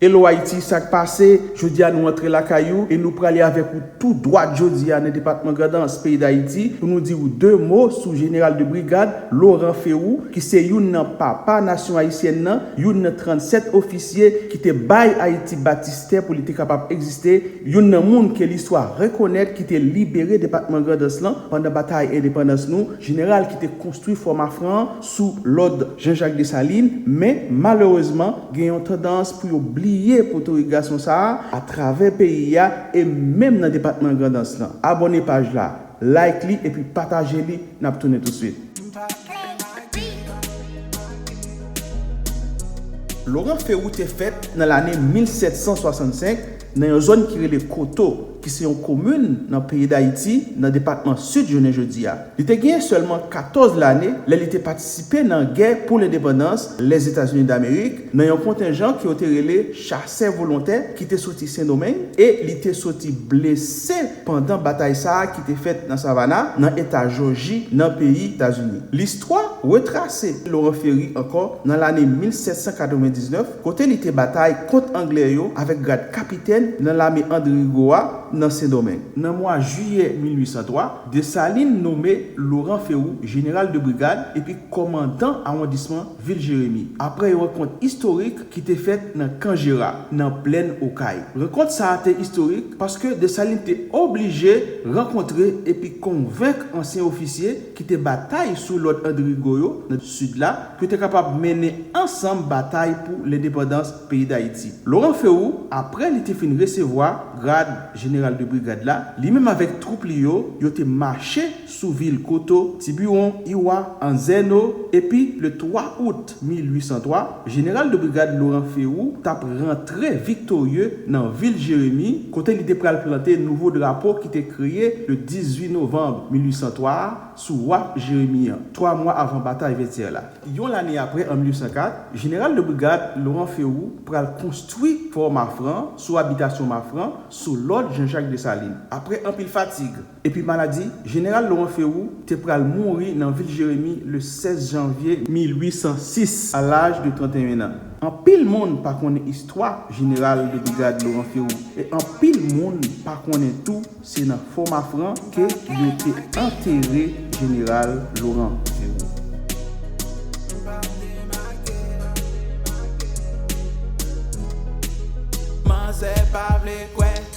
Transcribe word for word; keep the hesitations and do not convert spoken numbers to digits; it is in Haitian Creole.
Hello Haïti, sa k pase? Jodi a nou antre lakay ou e nou prale avèk ou tou dwat jodi a nan depatman Grandans, peyi Dayiti, pou nou di w de mo sou jeneral de brigad Laurent Ferrou, ki se youn nan papa nasyon ayisyèn nan, youn nan trannsèt ofisye ki te bay Ayiti batistè pou li te kapab egziste, youn nan moun ke listwa rekonèt ki te libere depatman Grandans lan pandan batay endepandans nou, jeneral ki te konstwi Fò Mafran an sou lòd Jean-Jacques Dessalines, men malerezman, gen yon tandans pou yo bliye potorik gason sa a atravè peyi a e menm nan depatman Grandans lan. Abòne paj la, like li epi pataje li, n ap tounen tousuit. Laurent Ferrou te fèt nan lane mil sèt san swasannsenk nan yon zòn ki rele Koto, ki se yon komin nan peyi Dayiti, nan depatman Sid jounen jodi a. Li te genyen sèlman katòz lane lè li te patisipe nan gè pou lendepandans Lèzetazini Damerik nan yon kontenjan ke yo te rele chasè volontè ki te soti Sendomeng e li te soti blese pandan batay sa a ki te fèt nan Savannah, nan eta Jòji, nan peyi Etazini. Listwa retrase Laurent Ferrou ankò nan lane mil sèt san katrevendiznèf, kote li te batay kont Anglè yo avèk grad kapitèn nan lame André Rigaud a nan Sendomeng. Nan mwa jiyè mil uit san twa, Dessalines nonmen Laurent Ferrou jeneral de brigad epi kòmandan awondisman vil Jeremi, apre yon rankont istorik ki te fèt nan Kan Jera, nan Plèn Okay. Rankont sa a te istorik paske Dessalines te oblije rankontre epi konvenk ansyen ofisye ki te batay sou lòd André Rigaud yo nan Sid la, pou yo te kapab mennen ansanm batay pou lendepandans peyi Dayiti. Laurent Ferrou, apre li te fin resevwa grad jeneral de brigad la, li menm avèk twoup li yo, yo te mache sou vil Koto, Tiburon, Iwa, Anzeno, epi le twa out mil uit san twa, jeneral de brigad Laurent Ferrou t ap rantre viktorye nan vil Jeremi, kote li te pral plante nouvo drapo ki te kreye le dizuit novanm mil uit san twa a sou waf Jeremi an, twa mwa avan batay Vètyè la. Yon lane apre, an mil uit san kat, jeneral de brigad Laurent Ferrou pral konstwi Fò Mafran sou abitasyon Mafran sou lòd Jean-Jacques Dessalines. Apre anpil fatig epi maladi, jeneral Laurent Ferrou te pral mouri nan vil Jeremi le sèz janvye mil uit san sis, a laj de tranteyen an. Anpil moun pa konnen istwa jeneral de brigad Laurent Ferrou e anpil moun pa konnen tou se nan Fò Mafran ke yo te antere jeneral Laurent Ferrou. Manzè pa vle kwè.